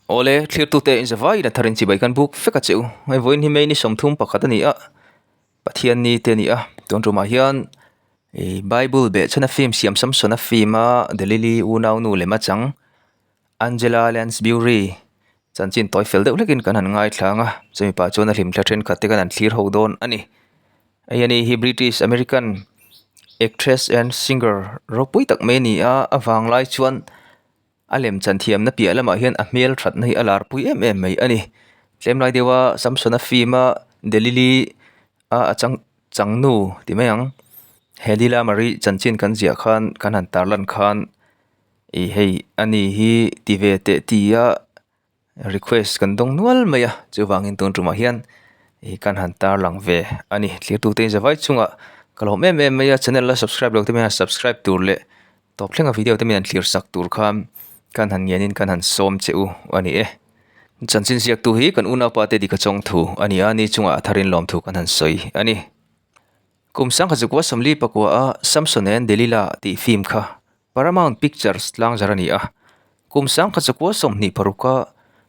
Awle, thlirtute in zavaiin a tharin chibai kan buk vek a che u. Hei vawiin hi May ni 31 a ni a, Pathian ni te a ni a. Tun tumah hian ih Bible behchhana film siam Samsona film a Delili unaunu lem a chang Angela Lansbury chanchin tawi fel deuh hlekin kan han ngaithla ang a, chumi pah chuan a hlimthla thenkhat te kan han thlir ho dawn a ni. Hei ani hi British American actress and singer ropui tak mai a ni a, a vanglai chuan A lem chan thiamna piah lamah hian a hmel thatna hi a lar pui em em mai a ni. Tlem lai deuha Samsona film a Delili a a chang chang nu ti mai ang. Hedy Lamarr-i chanchin kan ziah khan kan han tarlan khan ih hei ani hi ti ve teh ti a request kan dawng nual mai a chuvangin tun tumah hian ih kan han tarlang ve a ni. Thirtute in zavai chungah ka lawm em em mai a channel la subscribe lo te mai a subscribe tur leh Tawp thlenga video te min han thlir sak tur khan kan han ngenin kan han sawm che u a ni e. Chanchin ziaktu hi kan unaupa te dika chawng thu a ni a, ni chungah a tharin lawm thu kan han sawi a ni. Kum sangkhat 1949 a Samson and Delilah tih film kha Paramount Pictures tlangzar a ni a. Kum 1926 a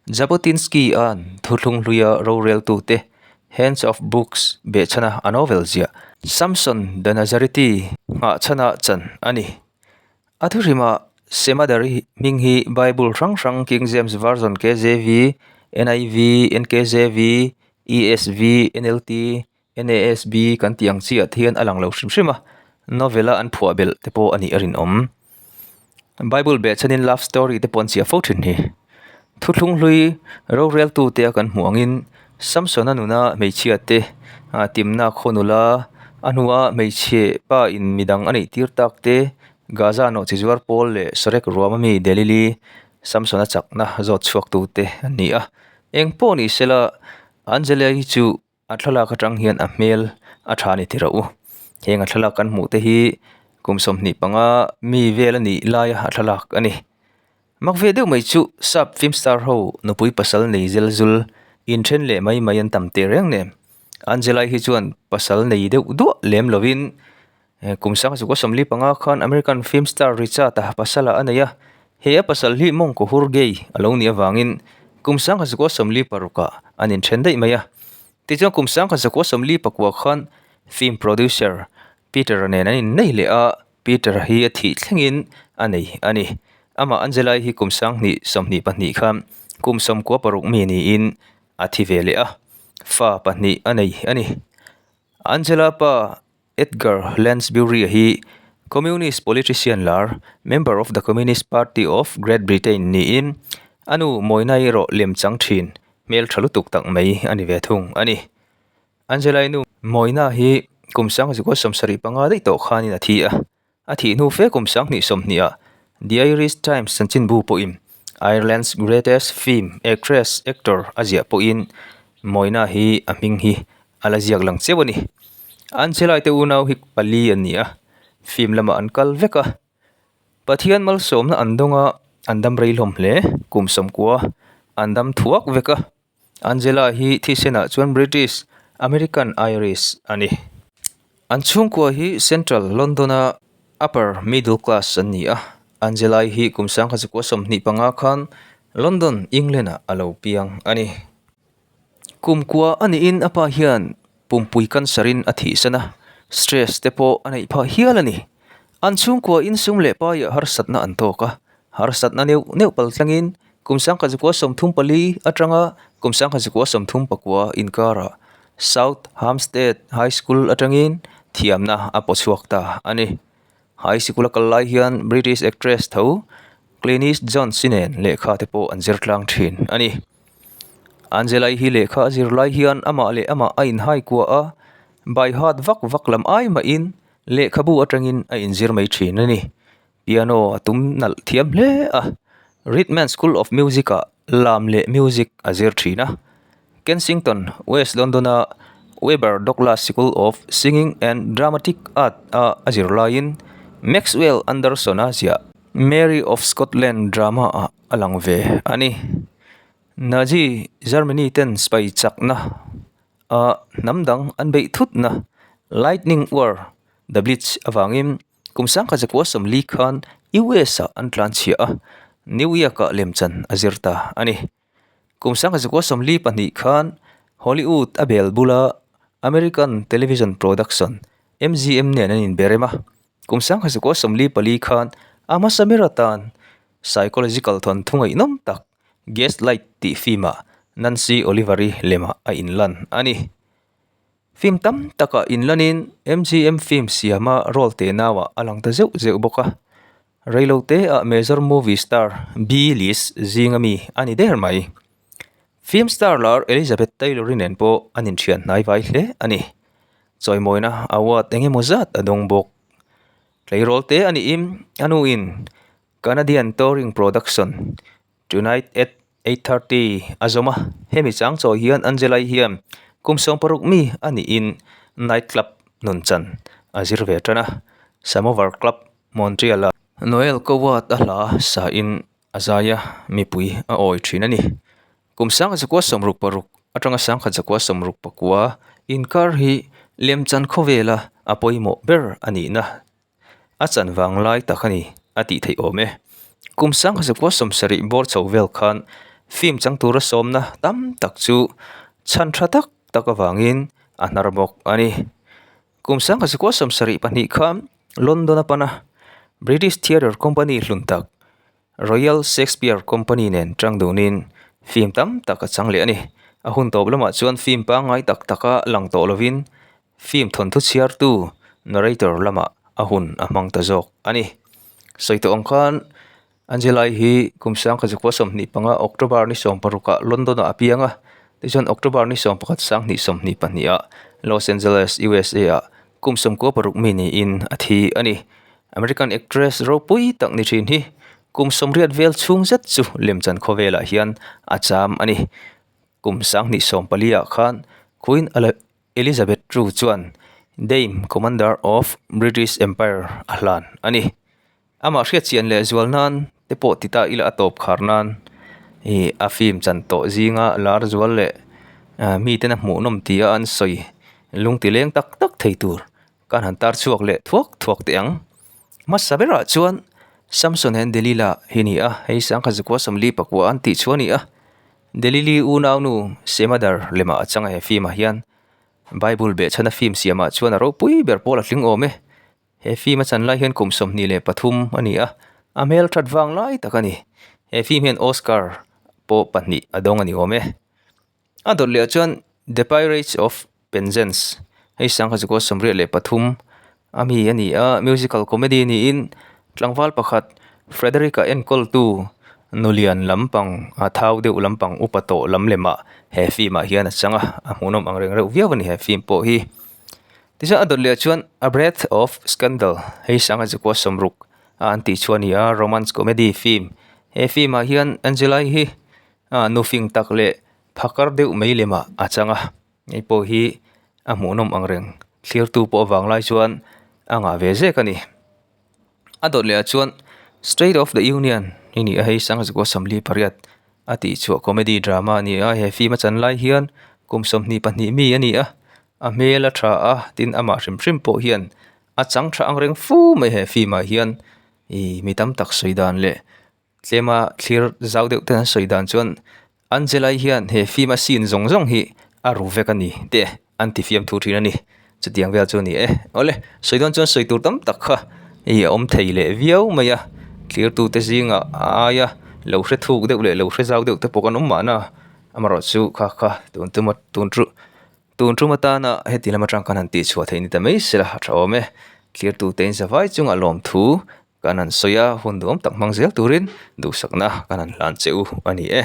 Jabotinsky-a'n thuthlung hluia roreltute Hands of Books behchhana a novel ziah Samson the Nazarite nghahchhana chan a ni. A thuhrimah Semadari hming hi Bible hrang hrang King James Version, KJV, NIV, NKJV, ESV, NLT, NASB kan tih ang chiah te hian a lang lo hrim hrim a, novel a an phuah belh te pawh a nih a rinawm. Bible beh chhanin love story te pawh an chiah fo thin hi. Thuthlung hlui roreltu te a kan hmuh angin Samsona nuna hmeichhia te timna khaw nula a hnua hmeichhe pa in midang a neih tir tak te Gaza nawh chi zuar pawl leh Sorek ruam ami Delili Samsona chakna zawt chhuak tu te an ni a. Eng pawh ni sela Angela hi chu A thlalak atang hian a hmel a tha ni tirh u. Heng a thlalak kan hmuh te hi kum 25 mi vel a nih laia a thlalak a ni. Mak ve deuh mai chu sap film star ho nupui pasal nei zel zul inthen leh mai mai an tam teh reng nen. Angela hi chuan pasal nei deuh duah lem lovin kum 1945 khan American film star Richard a pasal ah a nei a. He a pasal hi mawngkaw hur gay a lo nih avangin kum 1946 ah an inthen daih mai a. Tichuan kum 1949 khan film producer Peter-a nen an innei leh a, Peter-a hi a thih thlengin a nei a ni. Amah Angela-i hi kum 2022 khan kum 96 mi niin a thi ve leh a, fa pahnih a nei a ni. Angela pa Edgar Lansbury-a hi Communist politician lar, member of the Communist Party of Great Britain niin, a nu mawina erawh lem chang thin, hmel tha lutuk tak mai a ni ve thung a ni. Angela-i nu mawina hi kum 1975 daih tawh khanin a thi a, A thih hnu fe kum 2020 ah The Irish Times chanchinbu pawhin Ireland's greatest film actress actor a ziah pawhin Moina hi a hming hi a la ziak lang cheu a ni. An chhelai te unau hi pali an ni a, film lamah an kal vek a. Pathian malsawmna an dawng a, an dam rei hlawm hle, kum 90 an dam thuak vek a. Angela hi thisenah chuan British, American Irish a ni. An chhungkua hi Central London-a upper middle class an ni a. Angela-i hi kum 1925 khan London, England-ah a lo piang a ni. Kum kua a niin a pa hian pumpui cancer-in a thihsan a, stress te pawh a neih phah hial a ni. An chhungkua insum leh paiah harsatna an tawk a, harsatna neuh neuh pal tlangin Kum 1934 atanga kum 1939 inkarah South Hampstead High School atangin thiamna a pawchhuak ta a ni. High Sikul a kal lai hian British actress tho Glynis Johns-i nen lehkha te pawh an zir tlang thin a ni. Angela-i hi lehkha a zir lai hian amah leh amah a inhai kua a, by heart vak vak lam ai mahin lehkhabu atangin a inzir mai thin a ni. Piano a tum nalh thiam hle a, Ritman School of Music ah lam leh music a zir thin a. Kensington, West London a Webber Douglas School of Singing and Dramatic Art a a zir laiin Maxwell Anderson a ziah Mary of Scotland drama ah a lang ve a ni. Nazi Germany ten sipai chakna a hnam dang an beih thutna Lightning War, The Blitz avangin Kum 1940 khan US ah an tlan chhiah a, New York ah lemchan a zir ta a ni. Kum 1942 khan Hollywood a bel bula American Television Production, MGM nen an inberem a. Kum 1944 khan a hmasa ber atan psychological thawnthu ngaihnawm tak Gaslight tih film-ah Nancy Oliver-i lemah a inlan a ni. Film tam takah inlanin MGM film siama role te nauah a lang ta zeuh zeuh bawk a. Reilote-ah major movie star B-list zinga mi a ni der mai. Film star lar Elizabeth Taylor-i nen pawh an inthian hnai vai hle a ni. Chawimawina award eng emaw zat a dawng bawk. Tleirawl te a niin a nuin Canadian touring production Tonight at 8:30 a zawm a, hemi chang chawi hian Angela-i hian kum 60 mi a niin night club nun chan a zir ve tan a, Samovar Club, Montreal-a Noel Coward a hla sain a zai a, mipui a awi thin a ni. Kum 1966 atanga 1969 inkar hi lemchan khawvela a pawimawh ber a nihna A chan vang lai tak a ni, a tih theih awm e. Kum 1970 bawr chho vel khan film chang tura sawmna tam tak chu chhan tha tak tak avangin a hnar bawk a ni. Kum 1972 khan London a pan a, British Theatre Company hlun tak Royal Shakespeare Company nen tang dunin film tam tak a chang leh a ni. A hun tawp lamah chuan film pangngai tak taka lang tawh lovin Film thawnthu chhiartu, narrator, lamah a hun a hmang ta zawk a ni. Sawi tawh ang khan Angela-i hi kum 1925 October ni 16 ah London ah a piang a, tichuan October ni 11 1922 ah Los Angeles, USA ah kum 96 mi niin a thi a ni. American actress ropui tak ni thin hi kum 80 vel chhung zet chu lemchan khawvelah hian a cham a ni. Kum 1940 ah khan Queen Elizabeth ii chuan Dame Commander of British Empire a hlan a ni. Amah hriatchian leh zual nan te pawh ti ta ila a tawp khar nan ih a film chan tawh zinga lar zual leh miten a hmuhnawm tia an sawi lungti leng tak tak thei tur kan han tar chhuak leh thuak thuak teh ang. Hmasa berah chuan Samson and Delilah hi ni a, hei sangkhat zakua 44 pakua an tih chu a ni a. Delili unaunu Semadar lemah a chang a he film ah hian Bible behchhana film siamah chuan a ropui ber pawl a tling awm e. He film a chan lai hian kum 23 a ni a, a hmel that vang lai tak a ni. He film hian Oscar pawh pahnih a dawng a ni awm e. A dawt leh ah chuan The Pirates of Penzance hei 1983 a mi a ni a, musical comedy niin tlangval pakhat Frederick-a enkawltu nulian lampang a thau deuh lampang upa tawh lam lemah he film ah hian a chang a, a hmuhnawm ang reng reuh viau a ni he film pawh hi. Tichuan a dawt leh ah chuan A Breath of Scandal hei 1960 a an tih chu a ni a, romance comedy film he film ah hian Angela-i hi nufing tak leh phakar deuh mai lemah a chang a. Hei pawh hi a hmuhnawm ang reng thlirtu pawh avang lai chuan a ngah ve zek a ni. A dawt leh ah chuan State of the Union hi ni a hei 1948 a tih chhuah comedy drama a ni a he film a chan lai hian kum 22 mi a ni a a hmel a tha a tin amah hrim hrim pawh hian a chang tha ang reng fu mai he film ah hian ih mi tam tak sawi dan leh Tlema thlir zau deuh ten an sawi dan chuan Angela-i hian he film a scene zawng zawng hi a ru vek a ni te an ti fiam thu thin a ni. Chutiang vel chu a ni e. Awle, sawi dawn chuan sawi tur tam tak kha hei a awm thei leh viau mai a. Thlirtute zingah a aia lo hre thuk deuh leh lo hre zau deuh te pawh kan awm mahna. Amaherawhchu kha kha tun tuma tun chu tun tum atana heti lam atang khan han tihchhuah theih ni ta mai se la a tha awm e. Thlirtute in zavai chungah lawmthu Kan han sawi a, hun duhawm tak hmang zel turin duhsakna kan han hlan che u a ni e.